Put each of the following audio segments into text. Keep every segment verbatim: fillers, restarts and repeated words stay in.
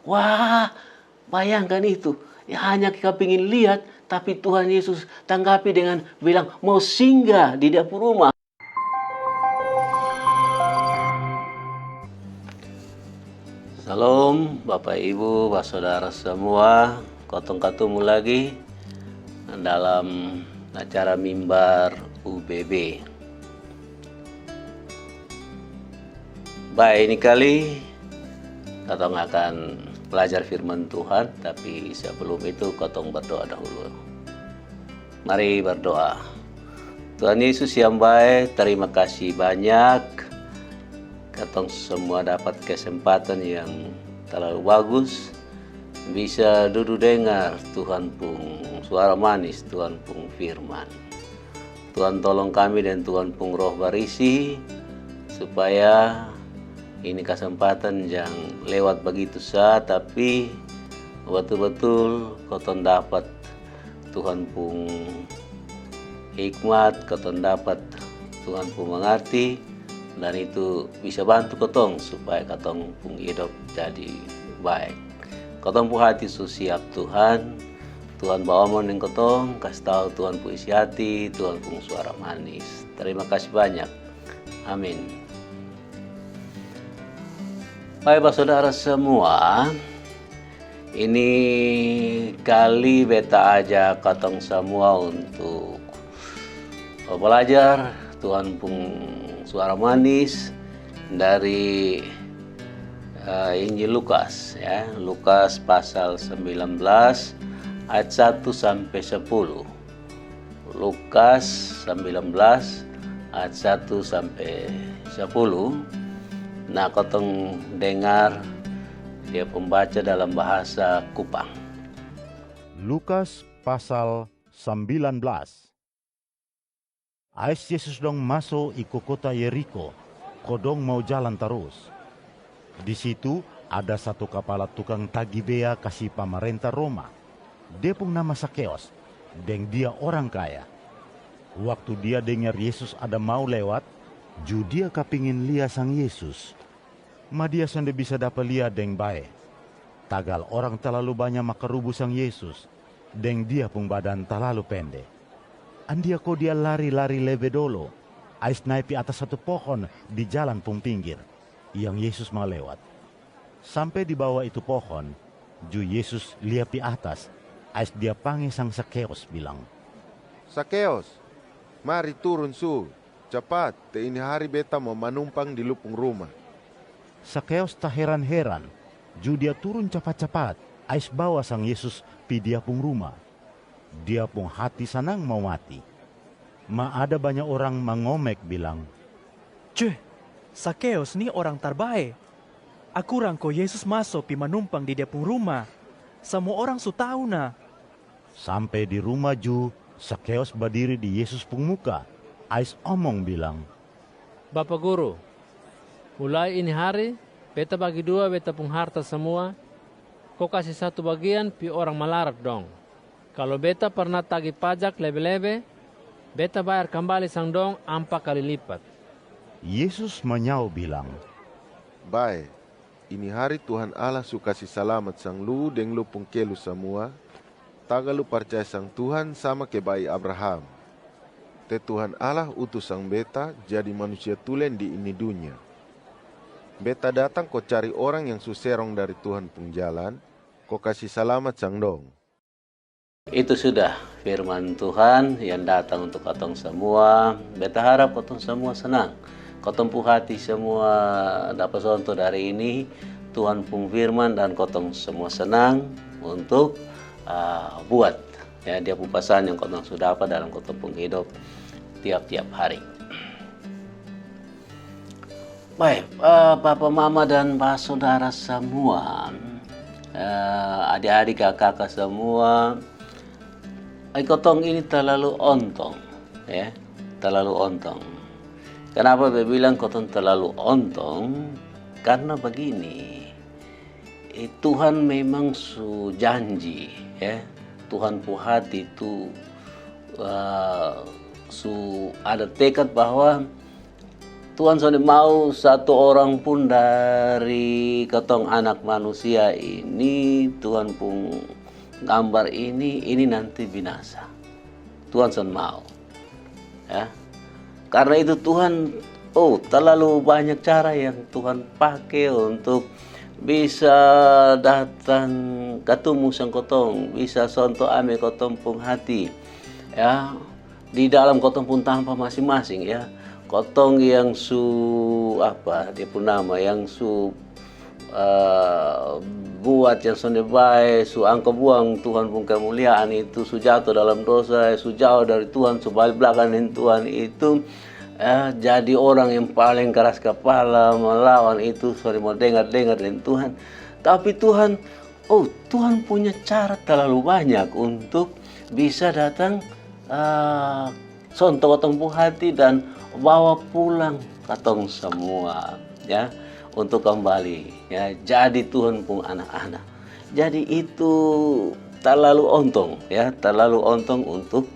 Wah, bayangkan itu. Ya, hanya kita pingin lihat, tapi Tuhan Yesus tanggapi dengan bilang, "Mau singgah di dia pung rumah." Salam, Bapak Ibu, Bapak Saudara semua. Kotong katumu lagi dalam acara mimbar U B B. Baik, ini kali kotong akan belajar firman Tuhan, tapi sebelum itu kotong berdoa dahulu. Mari berdoa. Tuhan Yesus yang baik, terima kasih banyak. Katong semua dapat kesempatan yang terlalu bagus, bisa dudu dengar Tuhan pung suara manis, Tuhan pung firman. Tuhan tolong kami dan Tuhan pung Roh Barisi, supaya ini kesempatan yang lewat begitu sa, tapi betul-betul kotong dapat Tuhan pung hikmat, kotong dapat Tuhan pung mengerti, dan itu bisa bantu kotong supaya kotong pung hidup jadi baik. Kotong pung hati su siap Tuhan. Tuhan baomong deng kotong, kasi tau Tuhan pung isi hati, Tuhan pung suara manis. Terima kasih banyak. Amin. Baik, Bapak Saudara semua, ini kali beta ajak katong semua untuk belajar Tuhan pung suara manis dari eh, Injil Lukas, ya, Lukas pasal sembilan belas ayat satu sampai sepuluh. Lukas sembilan belas ayat satu sampai sepuluh. Nah, kotong dengar dia pembaca dalam bahasa Kupang. Lukas pasal sembilan belas. Ais Yesus dong maso iko kota Yeriko, ko dong mau jalan tarus. Di situ ada satu kapala tukang tagi bea kasi pamarenta Roma. Dia pung nama Sakeos, deng dia orang kaya. Waktu dia dengar Yesus ada mau lewat, ju dia kapingin lia sang Yesus. Ma dia sonde bisa dapa lia deng bae. Tagal orang talalu banya makarubu sang Yesus, deng dia pung badan talalu pende. Andia ko dia lari-lari lebe dolo, ais nae pi atas satu pohon di jalan pung pinggir, yang Yesus mau lewat. Sampe di bawa itu pohon, ju Yesus lia pi atas, ais dia pange sang Sakeos bilang, "Sakeos, mari turun su, capat, te ini hari beta mau manumpang di lu pung ruma." Sakeos taheran-heran, ju dia turun capat-capat, ais bawa sang Yesus pi dia pung ruma. Dia pung hati sanang mau mati. Ma ada banya orang mangomek bilang, "Cuh, Sakeos ni orang tarbae. Akurang ko Yesus maso pi manumpang di dia pung ruma. Samua orang su tau na." Sampe di ruma ju, Sakeos badiri di Yesus pung muka, ais omong bilang, "Bapa Guru, mulai ini hari beta bagi dua beta pung harta samua, ko kasi satu bagian pi orang malarat dong. Kalo beta parna tagi pajak lebe-lebe, beta bayar kambali sang dong ampa kali lipat." Yesus manyao bilang, "Bae, ini hari Tuhan Allah su kasi salamat sang lu deng lu pung kelu samua, tagal lu parcaya sang Tuhan sama ke ba'i Abraham. Te Tuhan Allah utus sang beta jadi manusia tulen di ini dunya. Beta datang ko cari orang yang su serong dari Tuhan pung jalan, ko kasi salamat sang dong." Itu sudah firman Tuhan yang datang untuk katong samua. Beta harap katong samua sanang. Katong pung hati samua dapa sonto dari ini, Tuhan pung firman, dan katong samua sanang untuk ah, buat, ya, dia pung pasan yang katong su dapa dalam katong pung hidup tiap-tiap hari. Baik, eh, papa, mama, dan basodara samua, eh, adik-adik, kaka-kaka samua, eh, kotong ini talalu ontong, ya, talalu ontong. Kenapa be bilang kotong talalu ontong? Karna bagini, eh, Tuhan memang su janji, ya, Tuhan pu hati tu, eh, su ada tekad bahwa Tuhan sonde mau satu orang pun dari katong anak manusia ini, Tuhan pung gambar ini, ini nanti binasa. Tuhan sonde mau. Ya. Karena itu Tuhan, oh, terlalu banyak cara yang Tuhan pake untuk bisa datang katumu sang kotong, bisa sonto ame kotong pung hati. Ya, di dalam kotong pung tampa masing-masing, ya. Kotong yang su, apa, dia pung nama, yang su, eh, buat yang sonde bae, su angka buang Tuhan pung kemuliaan itu, su jato dalam dosa, su jao dari Tuhan, su balik blakang deng Tuhan itu, eh, jadi orang yang paling keras kapala, melawan itu, sonde mau dengar-dengar deng Tuhan. Tapi Tuhan, oh, Tuhan punya cara terlalu banyak untuk bisa datang, eh, sonto kotong pung hati dan bawa pulang katong semua, ya, untuk kembali, ya, jadi Tuhan pung anak-anak. Jadi itu terlalu ontong, ya, terlalu ontong untuk,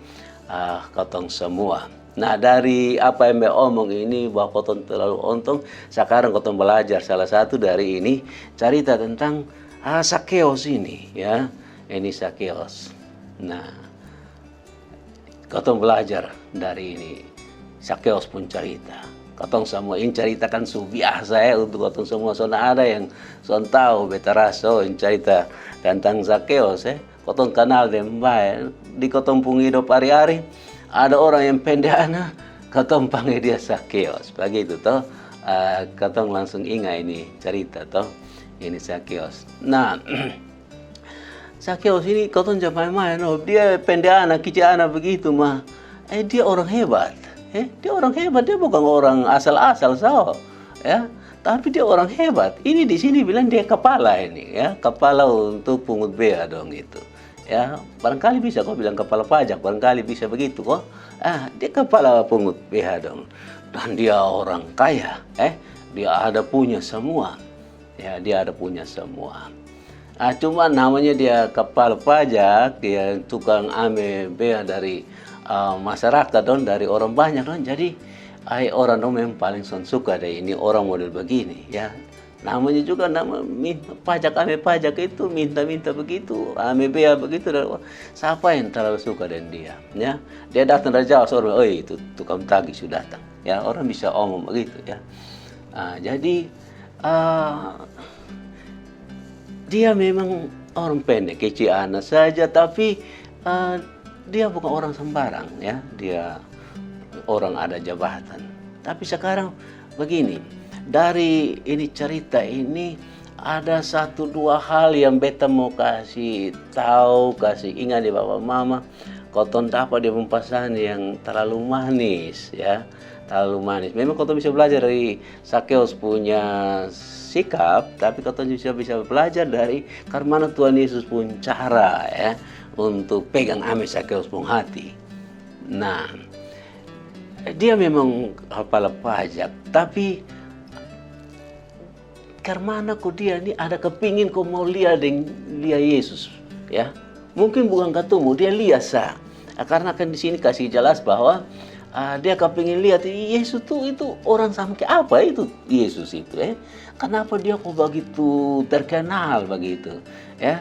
ah, katong semua. Nah, dari apa yang be omong ini bahwa kotong terlalu ontong, sekarang kotong belajar salah satu dari ini, cerita tentang, ah, Sakeos ini, ya. Ini Sakeos. Nah, kotong belajar dari ini Sakeos pung cerita. Kotong semua ini cerita kan su biasa, ya, untuk kotong semua. Sonde ada yang sonde tau, beta rasa, oh, ini cerita tentang Sakeos, ya. Kotong kanal deng bae. Di kotong pung idop hari-hari, ada orang yang pende ana, kotong pange dia Sakeos. Bagitu to. Ah, kotong langsung inga ini cerita to. Ini Sakeos. Nah, Sakeos ini kotong jang maen-maen, no. Dia pende ana, kici ana begitu, ma. Eh, dia orang hebat. Eh, dia orang hebat, dia bukan orang asal-asal, so. Ya, tapi dia orang hebat. Ini di sini bilang dia kapala ini, ya, kapala untuk pungut bea dong itu. Ya, barangkali bisa ko bilang kapala pajak, barangkali bisa begitu ko. Ah, dia kapala pungut bea dong. Dan dia orang kaya, eh. Dia ada punya semua. Ya, dia ada punya semua. Ah, cuma namanya dia kapala pajak, dia tukang ame bea dari, ah, masyarakat dong, dari orang banyak dong. Jadi, ai orang dong memang paling sonde suka deh ini orang model begini, ya. Namanya juga nama minta pajak, ame pajak itu minta-minta begitu, ame bea begitu. Dan sapa yang terlalu suka deng dia, ya? Dia datang dari jauh, seorang, "Oi, itu tukang tagih su datang." Ya, orang bisa omong begitu, ya. Ah, jadi, ah, dia memang orang pende, kici ana saja, tapi, ah, dia bukan orang sembarang, ya. Dia orang ada jabatan. Tapi sekarang begini, dari ini cerita ini ada satu dua hal yang beta mau kasi tau, kasi inga di bapa mama. Kotong dapa dia pung pasan yang terlalu manis, ya. Terlalu manis. Memang kotong bisa belajar dari Sakeos punya sikap, tapi kotong bisa, bisa belajar dari karmana Tuhan Yesus pung cara, ya, untuk pegang ame Sakeos pung hati. Nah, dia memang kapala pajak, tapi karmana ko dia ni ada kepingin ko mau lia deng, lia Yesus, ya. Mungkin bukan katumu, dia lia sa. Ah, karena kan di sini kasi jelas bahwa, ah, dia kepingin lihat Yesus tu, itu orang sama ke apa itu Yesus itu, eh? Kenapa dia kok begitu terkenal begitu, ya?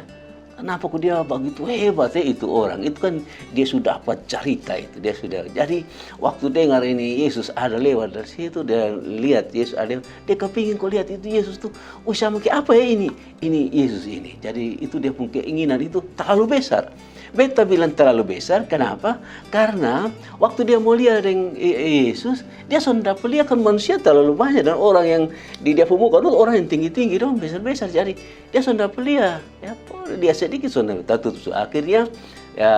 Kenapa kok dia begitu hebat, eh, itu orang? Itu kan dia sudah dapat cerita itu, dia sudah. Jadi waktu dengar ini Yesus ada lewat dari situ, dia lihat Yesus ada lewat, dia kepingin kok lihat itu Yesus tu, oh, sama ke apa ya ini? Ini Yesus ini. Jadi itu dia pung keinginan itu terlalu besar. Beta bilang terlalu besar, kenapa? Karena waktu dia mau lia deng, eh, Yesus, dia sonde dapa lia kan manusia terlalu banyak dan orang yang di dia pung muka tu orang yang tinggi-tinggi dong, besar-besar. Jadi dia sonde dapa lia, ya, dia sedikit sonde tatutu. Akhirnya, ya,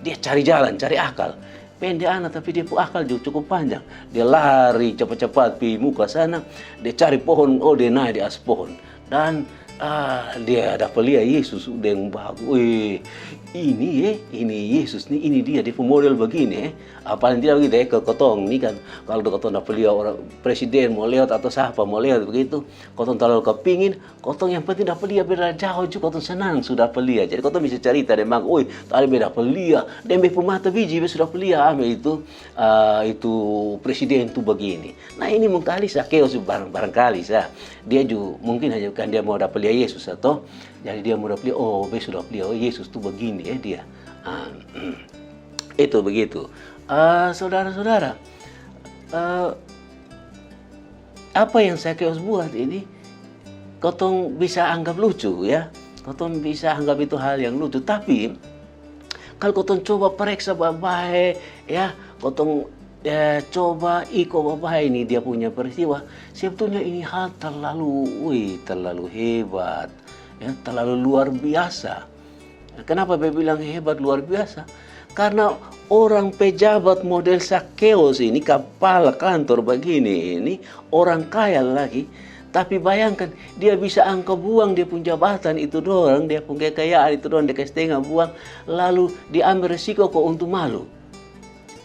dia cari jalan, cari akal. Pende ana, tapi dia pung akal juga cukup panjang. Dia lari cepat-cepat pi muka sana, dia cari pohon, oh, dia nae di atas pohon. Dan Ah, dia dapa lia Yesus deng bagu. Wih, ini e, ini Yesus ni, ini dia, dia pung model bagini e. Ah, paling tidak begitu e, ke kotong ni kan, kalo kotong dapa lia orang presiden mau lewat atau sapa mau lewat begitu, kotong talalu kapingin, kotong yang penting dapa lia, biar dari jauh ju kotong senang su dapa lia. Jadi kotong bisa carita deng bagu, oi, tadi be dapa lia, deng be pung mata biji be su dapa lia ame itu, ah, itu presiden tu bagini. Nah, ini mungkali Sakeus barang, barangkali sa. Dia ju mungkin hanya kan dia mau dapa lia Yesus sa to. Jadi dia mau dapa lia, oh, be su dapa lia, oh, Yesus tu bagini e dia. Ah, itu begitu. Ah, saudara-saudara, ah, apa yang Sakeus buat ini, kotong bisa anggap lucu ya. Kotong bisa anggap itu hal yang lucu. Tapi kalo kotong coba pareksa babae, ya, kotong, eh, coba iko babae ini dia punya peristiwa, sebetulnya ini hal terlalu, wih, terlalu hebat, ya, terlalu luar biasa. Kenapa be bilang hebat, luar biasa? Karna orang pejabat model Sakeus ini, kapala kantor bagini ini, orang kaya lagi, tapi bayangkan, dia bisa angka buang dia pung jabatan itu dorang, dia pung kekayaan itu dorang, dia kasi tenga buang, lalu dia ambe resiko ko untuk malu.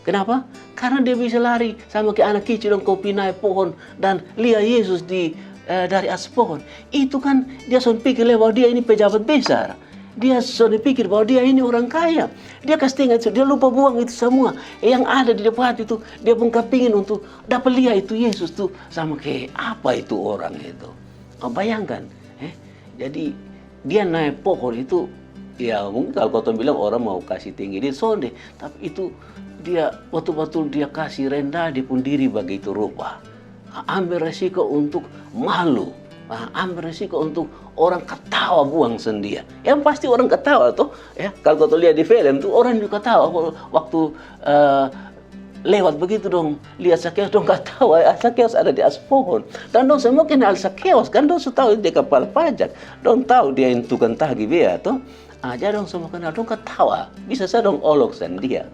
Kenapa? Karna dia bisa lari sama ke anak kicil dong, ko pi nae pohon dan lia Yesus di, eh, dari atas pohon. Itu kan dia son pikir lewat bahwa dia ini pejabat besar. Dia son pikir bahwa dia ini orang kaya. Dia kasi tenga itu, dia lupa buang itu samua yang ada di dia pung hati itu, dia pung kapingin untuk dapa lia itu Yesus tu sama ke apa itu orang itu. Kau bayangkan, eh? Jadi dia nae pohon itu, ya mungkin kalo kotong bilang orang mau kasi tinggi diri, sonde. Tapi itu dia batul-batul dia kasi rendah dia pung diri bagitu rupa. Ambe resiko untuk malu, ah, ambe resiko untuk orang katawa buang sang dia. Yang pasti orang katawa to, ya. Kalo kotong lia di film tu, orang ju katawa kalo waktu, eh, lewat begitu dong, lia Sakeus dong katawa, ah, Sakeus ada di atas pohon. Dan dong samua kenal Sakeus, kan dong su tau dia kapala pajak. Dong tau dia yang tukang tagi bea to. Ah, jadi dong samua kenal, dong katawa. Bisa sa dong olok sang dia.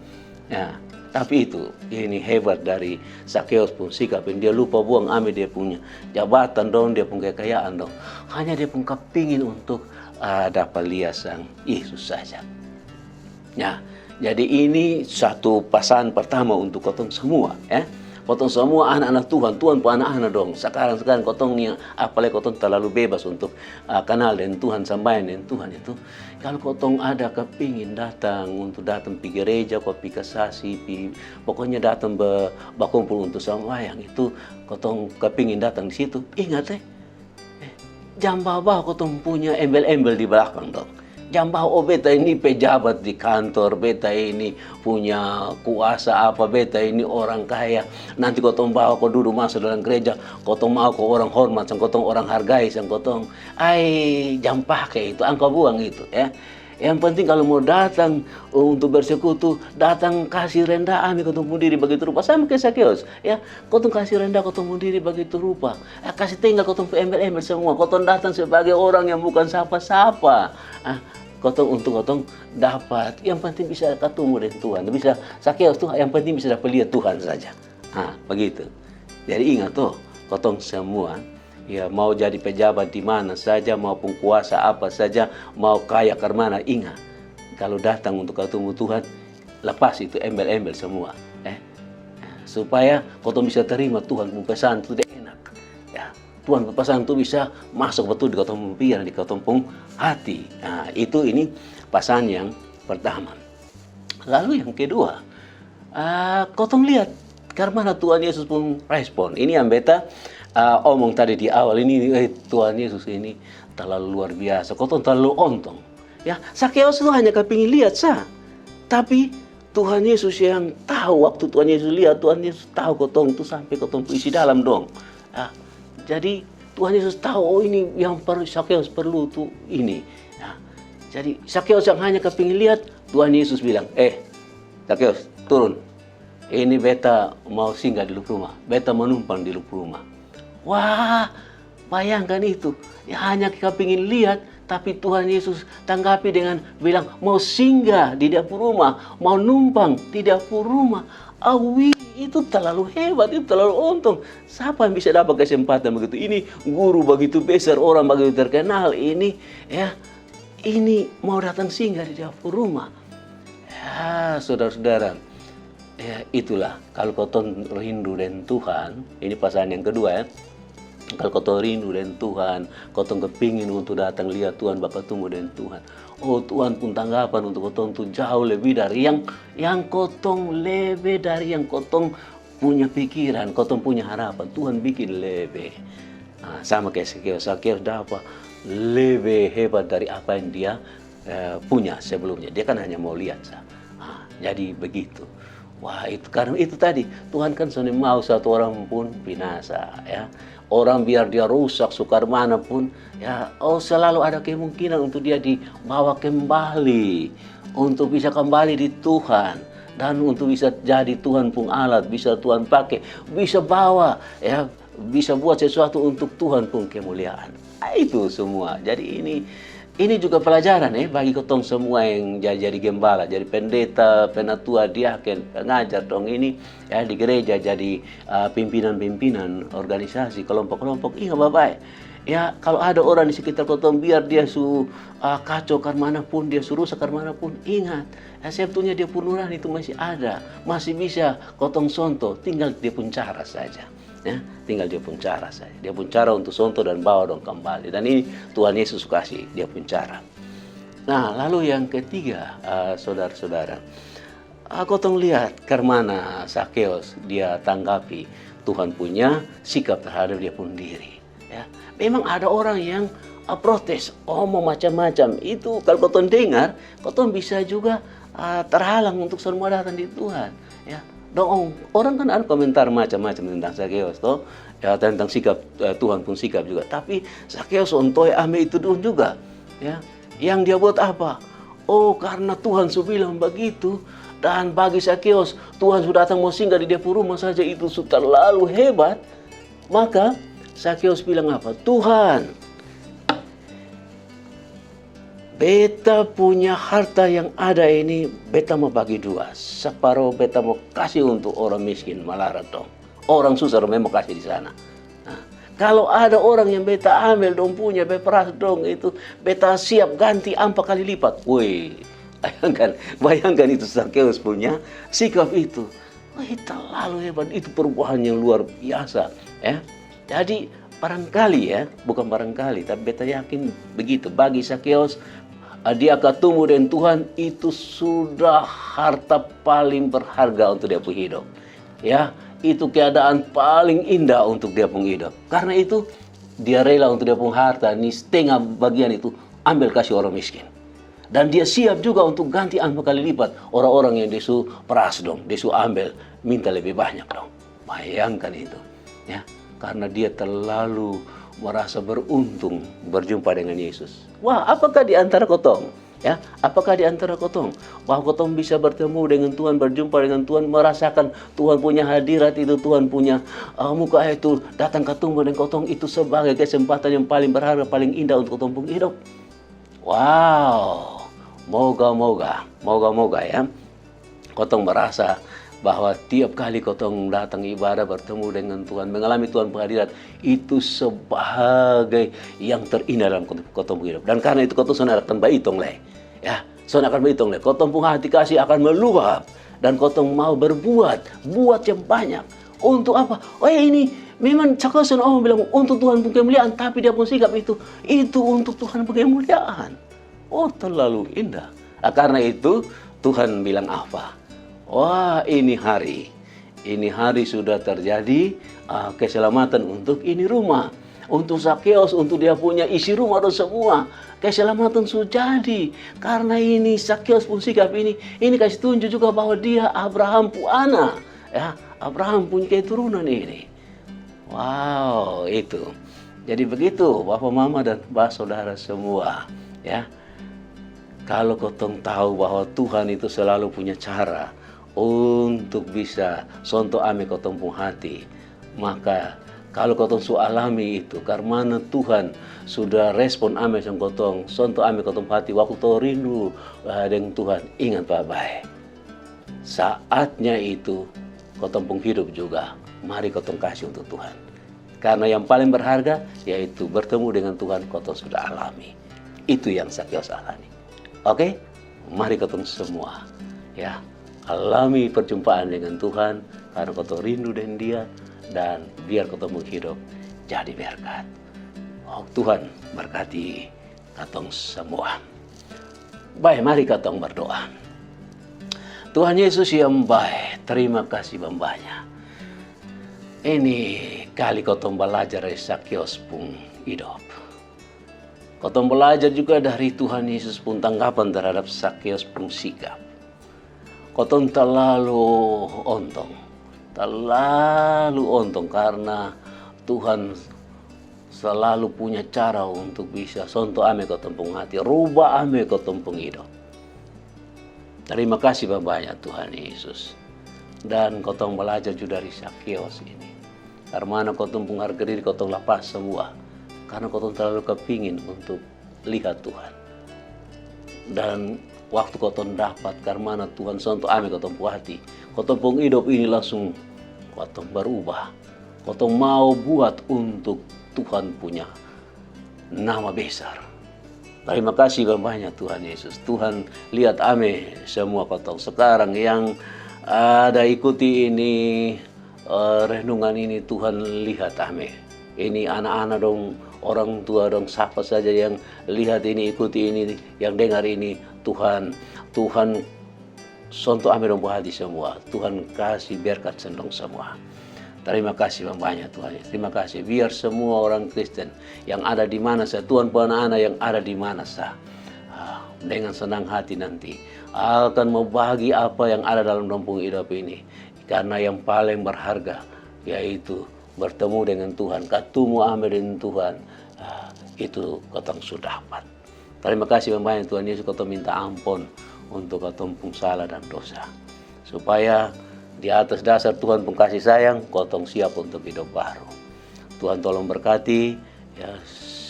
Ya, tapi itu, ini hebat dari Sakeus pung sikap ini. Dia lupa buang ambe dia punya jabatan dong, dia pung kekayaan dong. Hanya dia pung kapingin untuk, ah, dapa lia sang Yesus saja. Ya, jadi ini satu pasan pertama untuk kotong samua, ya. Kotong samua ana-ana Tuhan, Tuhan pung ana-ana dong. Sakarang-sakarang kotong ni, apalagi kotong talalu bebas untuk, ah, kanal deng Tuhan, sambayang deng Tuhan itu. Kalo kotong ada kapingin datang, untuk datang pi gereja, ko pi kasasi, pi, pokoknya datang ba-, bakumpul untuk sambayang itu, kotong kapingin datang di situ, ingat e, eh, jang bawa-bawa kotong punya embel-embel di balakang dong. Jang bawa, oh, beta ini pejabat di kantor, beta ini punya kuasa apa, beta ini orang kaya. Nanti kotong bawa ko dudu maso dalam gereja, kotong mau ko orang hormat sang kotong, orang hargai sang kotong. Ai, jang pake itu, angka buang itu, ya. Yang penting kalo mau datang untuk bersekutu, datang kasi rendah ambe kotong pung diri bagitu rupa. Sama ke Sakeus, ya. Kotong kasi rendah kotong pung diri bagitu rupa. Eh, kasi tenga kotong pung embel-embel samua. Kotong datang sebagai orang yang bukan sapa-sapa. Ah, kotong untuk kotong dapat. Yang penting bisa katumu deng Tuhan. Bisa Sakeus tu, yang penting bisa dapa lia Tuhan saja. Ah, begitu. Jadi ingat to, kotong samua, ya, mau jadi pejabat di mana saja, mau pung kuasa apa saja, mau kaya karmana, ingat, kalo datang untuk katumu Tuhan, lapas itu embel-embel samua, eh. Supaya kotong bisa tarima Tuhan pung pesan tu deng enak. Ya, Tuhan pung pesan tu bisa maso batul di kotong pung pikiran, di kotong pung hati. Nah, itu ini pasan yang pertama. Lalu yang kedua, ah, kotong liat karmana Tuhan Yesus pung respon. Ini yang beta, ah, omong tadi di awal ini, eh, Tuhan Yesus ini talalu luar biasa. Kotong talalu ontong. Ya, Sakeus tu hanya kapingin liat sa. Tapi Tuhan Yesus yang tau, waktu Tuhan Yesus liat, Tuhan Yesus tau kotong tu sampe kotong pung isi dalam dong. Ah, jadi Tuhan Yesus tau, oh, ini yang perlu, Sakeus perlu tu ini. Nah, jadi Sakeus yang hanya kapingin liat, Tuhan Yesus bilang, "Eh, Sakeus, turun. Ini beta mau singgah di lu pung ruma. Beta mau numpang di lu pung ruma." Wah, bayangkan itu. Ya, hanya kapingin liat, tapi Tuhan Yesus tanggapi dengan bilang, "Mau singgah di dia pung ruma, mau numpang di dia pung ruma." Awi, itu terlalu hebat, itu terlalu untung. Siapa yang bisa dapat kesempatan begitu? Ini guru begitu besar, orang begitu terkenal ini, ya. Ini mau datang singgah di dapur rumah. Ya, saudara-saudara. Ya, itulah. Kalau kotong rindu dengan Tuhan, ini pasangan yang kedua, ya. Kalau kotong rindu dengan Tuhan, kotong kepingin untuk datang lihat Tuhan, bakatumu dengan Tuhan. Oh, Tuhan pung tanggapan untuk kotong tu jauh lebih dari yang, yang kotong lebih dari yang kotong punya pikiran, kotong punya harapan. Tuhan bikin lebih. Nah, sama kayak Sakeus. Sakeus dapat lebih hebat dari apa yang dia eh, punya sebelumnya. Dia kan hanya mau lihat sa. Ah, jadi begitu. Wah, itu karena itu tadi, Tuhan kan sonde mau satu orang pun binasa, ya. Orang biar dia rusak, sukar mana pun, ya, oh, selalu ada kemungkinan untuk dia dibawa kembali, untuk bisa kembali di Tuhan, dan untuk bisa jadi Tuhan pung alat, bisa Tuhan pakai, bisa bawa, ya, bisa buat sesuatu untuk Tuhan pung kemuliaan. Ah, itu semua. Jadi ini ini juga pelajaran, eh, bagi kotong semua yang ja-, jadi gembala, jadi pendeta, penatua, diaken, pengajar dong ini, ya, di gereja jadi, uh, pimpinan-pimpinan organisasi, kelompok-kelompok. Ingat bapak, ya, kalau ada orang di sekitar kotong, biar dia su, uh, kacau karmana pun, dia su rusak karmana pun, ingat, ya, sebetulnya dia pun nurani itu masih ada, masih bisa kotong sonto, tinggal dia pun cara saja. Ya, tinggal dia pun cara saja. Dia pun cara untuk sonto dan bawa dong kembali. Dan ini Tuhan Yesus kasih dia pun cara. Nah, lalu yang ketiga, eh, saudara-saudara, ah, kotong lihat karmana Sakeus dia tanggapi Tuhan punya sikap terhadap dia pun diri. Ya, memang ada orang yang, ah, protes, oh, mau macam-macam. Itu kalau kotong dengar, kotong bisa juga, ah, terhalang untuk semua datang di Tuhan. Ya, dong, orang kan ada komentar macam-macam tentang Sakeus, toh. Ya, tentang sikap, eh, Tuhan pun sikap juga. Tapi Sakeus ontoi ame itu dong juga. Ya, yang dia buat apa? Oh, karena Tuhan su bilang begitu. Dan bagi Sakeus, Tuhan su datang mau singgah di dia pun rumah saja itu su terlalu hebat. Maka Sakeus bilang apa? Tuhan, beta punya harta yang ada ini, beta mau bagi dua. Saparo beta mau kasih untuk orang miskin, malarat dong. Orang susah dong, memang kasih di sana. Nah, kalau ada orang yang beta ambil dong punya, beta peras dong itu, beta siap ganti ampa kali lipat. Woi, bayangkan, bayangkan itu Sakeus punya sikap itu. Wih, terlalu hebat. Itu perubahan yang luar biasa, ya. Jadi, barangkali, ya, bukan barangkali, tapi beta yakin begitu. Bagi Sakeus, ah, dia katumu dengan Tuhan, itu sudah harta paling berharga untuk dia pung hidup. Ya, itu keadaan paling indah untuk dia pung hidup. Karena itu, dia rela untuk dia pung harta, ni setengah bagian itu, ambil kasih orang miskin. Dan dia siap juga untuk ganti ampa kali lipat orang-orang yang dia su peras dong, dia su ambil, minta lebih banyak dong. Bayangkan itu, ya, karena dia terlalu merasa beruntung berjumpa dengan Yesus. Wah, apakah di antara kotong, ya, apakah di antara kotong bahwa kotong bisa bertemu dengan Tuhan, berjumpa dengan Tuhan, merasakan Tuhan punya hadirat itu, Tuhan punya, uh, muka itu datang ketemu dengan kotong, itu sebagai kesempatan yang paling berharga, paling indah untuk kotong pung hidup? Wow, moga-moga, moga-moga, ya, kotong merasa bahwa tiap kali kotong datang ibadah, bertemu dengan Tuhan, mengalami Tuhan pung hadirat, itu sebagai yang terindah dalam kotong, kotong pung hidup. Dan karena itu kotong sonde akan baitong lai. Ya, sonde akan baitong lai. Kotong pung hati kasih akan meluap. Dan kotong mau berbuat, buat yang banyak. Untuk apa? Oh, ya, ini memang Sakeus sonde mau bilang untuk Tuhan pung kemuliaan, tapi dia pung sikap itu, itu untuk Tuhan pung kemuliaan. Oh, terlalu indah. Ah, karena itu Tuhan bilang apa? Wah, ini hari, ini hari sudah terjadi, ah, keselamatan untuk ini rumah. Untuk Sakeus, untuk dia punya isi rumah dan semua. Keselamatan sudah jadi. Karena ini Sakeus pun sikap ini, ini kasih tunjuk juga bahwa dia Abraham pung ana. Ya, Abraham punya keturunan ini. Wow, itu. Jadi begitu, Bapak, Mama, dan Bah, Saudara semua, ya. Kalau kotong tahu bahwa Tuhan itu selalu punya cara untuk bisa sonto ame kotong pung hati, maka kalau kotong su alami itu, karmana Tuhan sudah respon ame sang kotong, sonto ame kotong pung hati, waktu kotong rindu, eh, deng Tuhan, ingat bae-bae. Saatnya itu kotong pung hidup juga, mari kotong kasih untuk Tuhan. Karena yang paling berharga yaitu bertemu dengan Tuhan, kotong sudah alami. Itu yang Sakeus alami. Oke? Mari kotong semua, ya, alami perjumpaan dengan Tuhan, karena kotong rindu dengan Dia, dan biar kotong pung hidup jadi berkat. Oh, Tuhan berkati katong semua. Baik, mari katong berdoa. Tuhan Yesus yang baik, terima kasih banyak. Ini kali kotong balajar dari Sakeus pung hidup. Kotong balajar juga dari Tuhan Yesus pung tanggapan terhadap Sakeus pung sikap. Kotong talalu ontong, talalu ontong karna Tuhan salalu punya cara untuk bisa sonto ame kotong pung hati, ruba ame kotong pung hidup. Tarima kasih banya Tuhan Yesus. Dan kotong balajar juga dari Sakeus ini. Karmana kotong pung harga diri kotong lapas samua. Karna kotong talalu kapingin untuk lihat Tuhan. Dan waktu kotong dapat karmana Tuhan sonto ame kotong pung hati, kotong pung hidup ini langsung kotong barubah. Kotong mau buat untuk Tuhan punya nama besar. Tarima kasih banya Tuhan Yesus. Tuhan lihat ame samua kotong. Sekarang yang ada ikuti ini, eh, renungan ini, Tuhan lihat ame. Ini ana-ana dong, orang tua dong, sapa saja yang lihat ini, ikuti ini, yang dengar ini, Tuhan, Tuhan sonto ame dong pung hati samua. Tuhan kasih berkat sang dong samua. Tarima kasih banya Tuhan. Tarima kasih. Biar samua orang Kristen yang ada di mana sa, Tuhan pung ana-ana yang ada di mana sa, ah, dengan senang hati nanti akan mau bagi apa yang ada dalam dong pung hidup ini. Karna yang paling berharga yaitu bertemu dengan Tuhan, katumu ame dengan Tuhan, ah, itu kotong su dapat. Tarima kasih banya Tuhan Yesus, kotong minta ampun untuk kotong pung salah dan dosa. Supaya di atas dasar Tuhan pung kasih sayang, kotong siap untuk hidup baru. Tuhan tolong berkati, ya,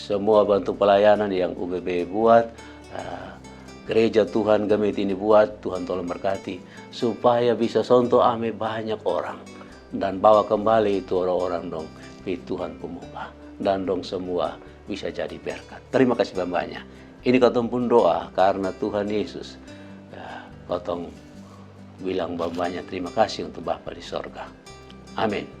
semua bantu pelayanan yang U B B buat, eh, gereja Tuhan Gemit ini buat, Tuhan tolong berkati. Supaya bisa sonto ame banyak orang. Dan bawa kembali itu orang-orang dong pi Tuhan pung muka. Dan dong semua bisa jadi berkat. Tarima kasih banya. Ini kotong pung doa karna Tuhan Yesus. Ya, kotong bilang banya tarima kasih untuk Bapa di sorga. Amin.